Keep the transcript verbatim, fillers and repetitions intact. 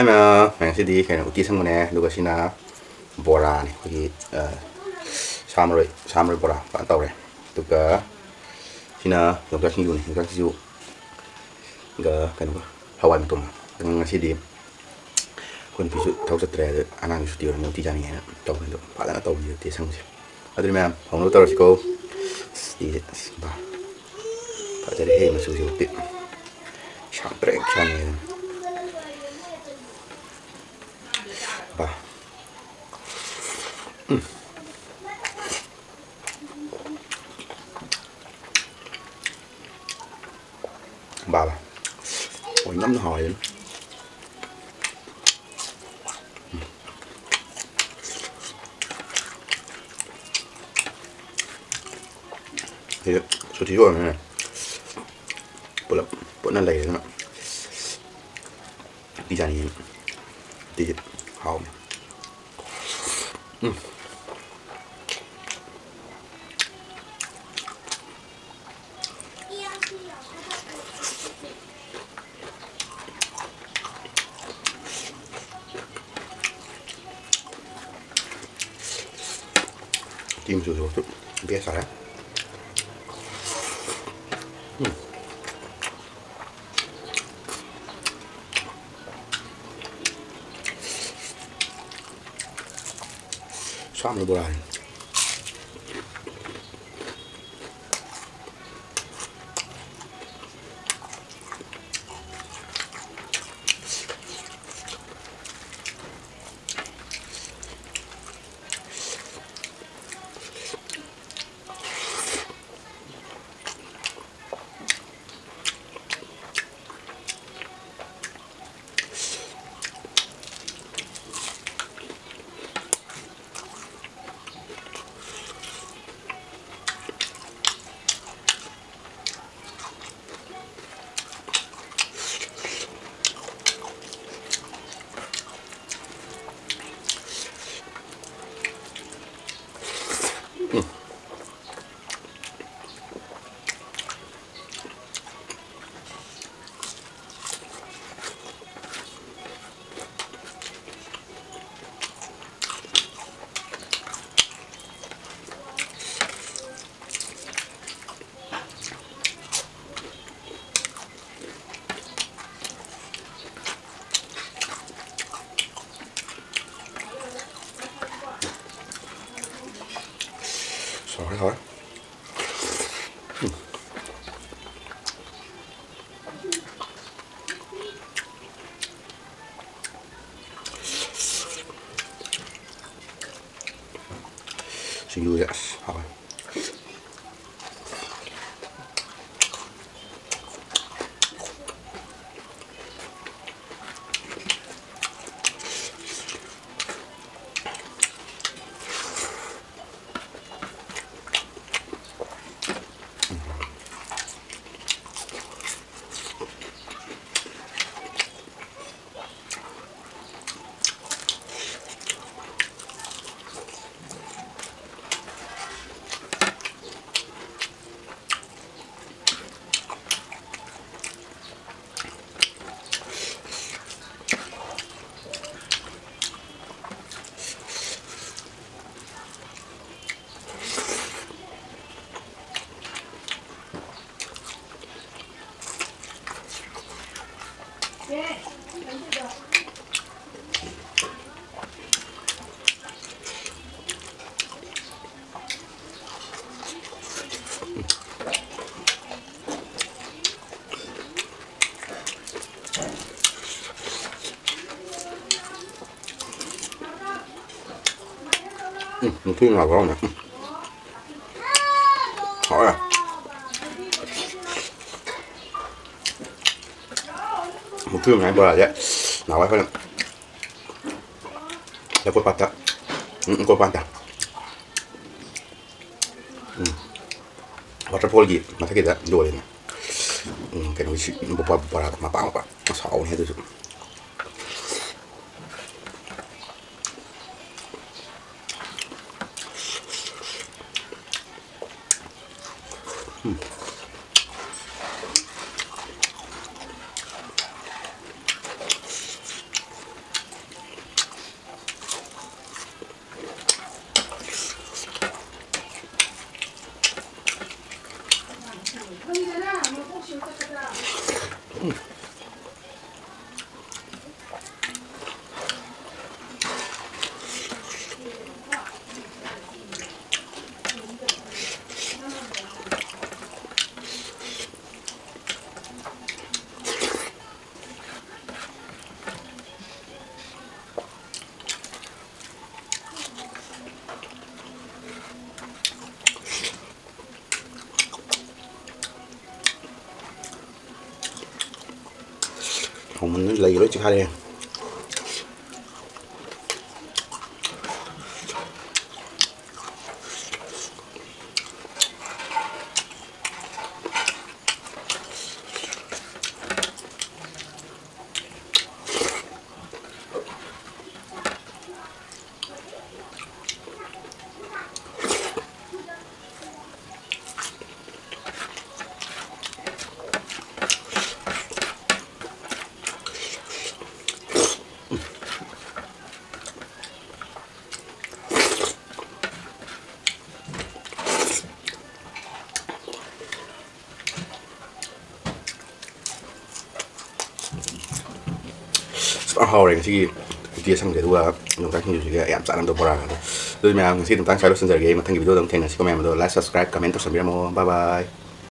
ꯃꯌꯥꯝ, ꯉꯁꯤꯗꯤ ꯀꯩꯅꯣ, ꯎꯇꯤ ꯑꯁꯪꯕꯅꯦ, ꯑꯗꯨꯒ ꯁꯤꯅ ꯕꯣꯔꯥꯅꯦ, ꯑꯩꯈꯣꯏꯒꯤ, ꯑ, ꯁꯥ ꯃꯔꯣꯏ, ꯁꯥ ꯃꯔꯣꯏ ꯕꯣꯔꯥ ꯐꯖꯅ ꯇꯧꯔꯦ꯫ ꯑꯗꯨꯒ ꯁꯤꯅ ꯌꯣꯡꯆꯥꯛ ꯁꯤꯡꯖꯨꯅꯦ, ꯌꯣꯡꯆꯥꯛ ꯁꯤꯡꯖꯨꯒ ꯀꯩꯅꯣꯒ, ꯍꯋꯥꯏ ꯃꯇꯣꯟꯒ꯫ ꯉꯁꯤꯗꯤ ꯑꯩꯈꯣꯏ ꯅꯨꯄꯤꯁꯨ ꯊꯕꯛ ꯆꯠꯇ꯭ꯔꯦ, ꯑꯗ ꯑꯉꯥꯡꯒꯤ ꯁꯨꯇꯤ ꯑꯣꯏꯔꯕꯅꯤꯅ ꯎꯇꯤ ꯆꯥꯅꯤꯡꯉꯦꯅ ꯇꯧꯕꯅꯦ꯫ ꯑꯗꯣ ꯐꯖꯅ ꯇꯧꯕꯤꯌꯨ ꯎꯇꯤ ꯑꯁꯪꯕꯁꯦ꯫ ꯑꯗꯨꯗꯤ ꯃꯌꯥꯝ ꯍꯧꯅꯕ ꯇꯧꯔꯁꯤꯀꯣ꯫ ꯑꯁ, ꯎꯇꯤꯁꯦ, ꯑꯁ, ꯕꯥ꯫ ꯐꯖꯔꯦꯍꯦ ꯃꯆꯨꯁꯤꯕꯨꯗꯤ꯫ ꯁꯪꯇ꯭ꯔꯤꯛ ꯁꯪꯉꯦ꯫ ꯕꯥ꯫ ꯎꯝ꯫ ꯕꯥ ꯕꯥ꯫ ꯑꯣꯏꯅꯝꯅ ꯍꯥꯎꯋꯦ ꯑꯗꯨꯅ꯫ ꯁꯤꯗ ꯁꯨꯇꯤꯁꯨ ꯑꯣꯏꯕꯅꯤꯅ ꯄꯨꯂꯞ ꯄꯨꯟꯅ ꯂꯩꯔꯦ ꯑꯗꯨꯅ꯫ ꯎꯇꯤ ꯆꯥꯅꯤꯡꯉꯦ꯫ ꯎꯇꯤꯁꯦ ꯍꯥꯎꯋꯦ꯫ ꯎꯝ꯫ ꯎꯇꯤ ꯃꯆꯨꯁꯤꯐꯥꯎꯁꯨ ꯕꯦꯁ ꯇꯥꯔꯦ꯫ ꯎꯝ꯫ ꯁꯥ ꯃꯔꯣꯏ ꯕꯣꯔꯥꯅꯤ꯫ ꯍꯥꯎꯔꯦ꯫ ꯎꯝ꯫ ꯁꯤꯡꯖꯨꯁꯦ ꯑꯁ ꯍꯥꯎꯋꯦ꯫ ꯎꯝ, ꯃꯨꯛꯊ꯭ꯔꯨꯕꯤ ꯉꯥ ꯈꯨꯍꯥꯎꯅꯦ꯫ ꯎꯝ꯫ ꯍꯥꯎꯔꯦ꯫ ꯃꯨꯛꯊ꯭ꯔꯨꯕꯤ ꯉꯥ ꯕꯣꯔꯥꯁꯦ ꯅꯍꯥꯟꯋꯥꯏ ꯑꯩꯈꯣꯏꯅ ꯂꯩꯀꯣꯠ ꯄꯥꯠꯇ, ꯎꯝ, ꯂꯩꯀꯣꯠ ꯄꯥꯠꯇ꯫ ꯎꯝ꯫ Waterfallꯒꯤ ꯃꯊꯛꯀꯤꯗ ꯌꯣꯜꯂꯤꯅꯦ꯫ ꯎꯝ, ꯀꯩꯅꯣꯒꯤ ꯁꯤ ꯕꯣ-, ꯕꯣꯔꯥꯗꯣ ꯃꯄꯥꯛ ꯃꯄꯥꯛ꯫ ꯑꯁ, ꯍꯥꯎꯕꯅꯦ ꯑꯗꯨꯁꯨ꯫ ꯎꯝ꯫ ꯂꯩꯒ ꯂꯣꯏ ꯆꯤꯛꯈꯥꯏꯔꯦ꯫ ꯑꯁ, ꯌꯥꯝ ꯍꯥꯎꯔꯦ ꯉꯁꯤꯒꯤ ꯎꯇꯤ ꯑꯁꯪꯕꯁꯦ, ꯑꯗꯨꯒ ꯌꯣꯡꯆꯥꯛ ꯁꯤꯡꯖꯨꯁꯤꯒ ꯌꯥꯝ ꯆꯥꯟꯅꯗꯧ ꯕꯣꯔꯥꯒꯗꯣ꯫ ꯑꯗꯨꯗꯤ ꯃꯌꯥꯝ ꯉꯁꯤ ꯑꯗꯨꯝ ꯇꯥꯡ ꯁ꯭ꯋꯥꯏ ꯂꯣꯏꯁꯤꯟꯖꯔꯒꯦ꯫ ꯃꯊꯪꯒꯤ video ꯗ ꯑꯃꯨꯛ ꯊꯦꯡꯅꯁꯤꯀꯣ ꯃꯌꯥꯝ꯫ ꯑꯗꯣ like, subscribe, comment ꯇꯧꯁꯟꯕꯤꯔꯝꯃꯣ꯫ Bye bye꯫